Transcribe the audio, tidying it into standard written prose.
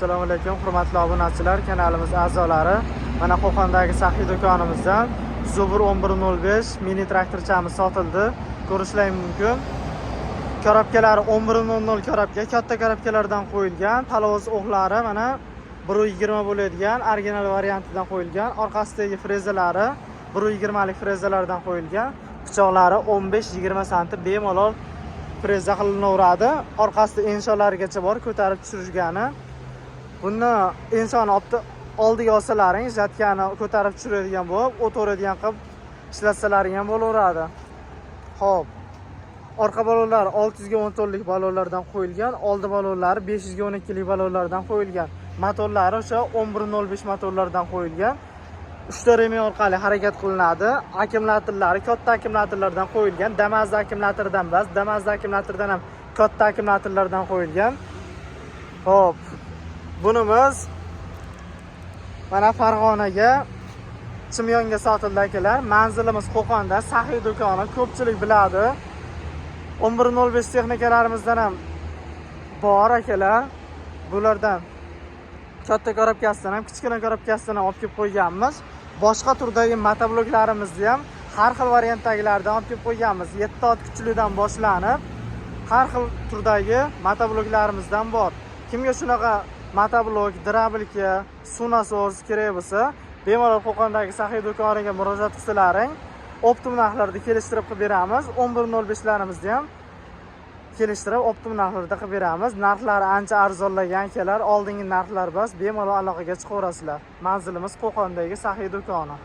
Assalomu alaykum, hurmatli obunachilar, kanalimiz a'zolari. Mana Qo'qondagi Saxiy do'konimizdan Zubr 1105 mini traktorchamiz sotildi. Ko'rishlaring mumkin. Korobkalari 11.00 korobka, katta korobkalardan qo'yilgan. Paloz o'qlari mana 1.20 bo'ladigan original variantidan qo'yilgan. Orqasidagi frezalari 1.20 lik frezalardan qo'yilgan. Pichoqlari 15-20 santi bemalol freza qilinaveradi. Orqasida ensholarigacha bor, ko'tarib tushirishgani. Buni insonni oldiga olsalaring, жатка ni ko'tarib tushiradigan bo'lib, o'tiradigan qilib ishlatsalaring ham bo'laveradi. Xo'p. Orqa balonlar 614 lik balonlardan qo'yilgan, oldi balonlari 512 lik balonlardan qo'yilgan. Motorlari o'sha 1105 motorlardan qo'yilgan. 3 ta ремень orqali harakat qilinadi. Akkumulyatorlari katta akkumulyatorlardan qo'yilgan. Damas akkumulyatoridan emas, Damas akkumulyatoridan ham katta akkumulyatorlardan qo'yilgan. Xo'p. Bunimiz mana Farg'onaga, Chimyonga sotildi, akalar. Manzilimiz Qo'qonda, Saxiy do'koni, ko'pchilik biladi. 1105 texnikalarimizdan ham bor, akalar. Bulardan katta korobkasidan ham, kichkina korobkasidan ham olib kelib qo'yganmiz. Boshqa turdagi motobloklarimizni ham har xil variantdagilardan olib kelib qo'yganmiz. 7 ot kuchlidan boshlanib, har xil turdagi motobloklarimizdan bor. Kimga shunaqa motoblok, дробилка, suv nasos kerak bo'lsa, bemalol Qo'qondagi Saxiy do'koniga murojaat qilsalaring, оптом narxlarda kelishtirib qilib beramiz. 11.05 larimizni ham kelishtirib, оптом narxlarda qilib beramiz. Narxlari ancha arzonlagan, akalar, oldingi narxlar emas, bemalol aloqaga chiqaverasizlar. Manzilimiz Qo'qondagi Saxiy do'koni.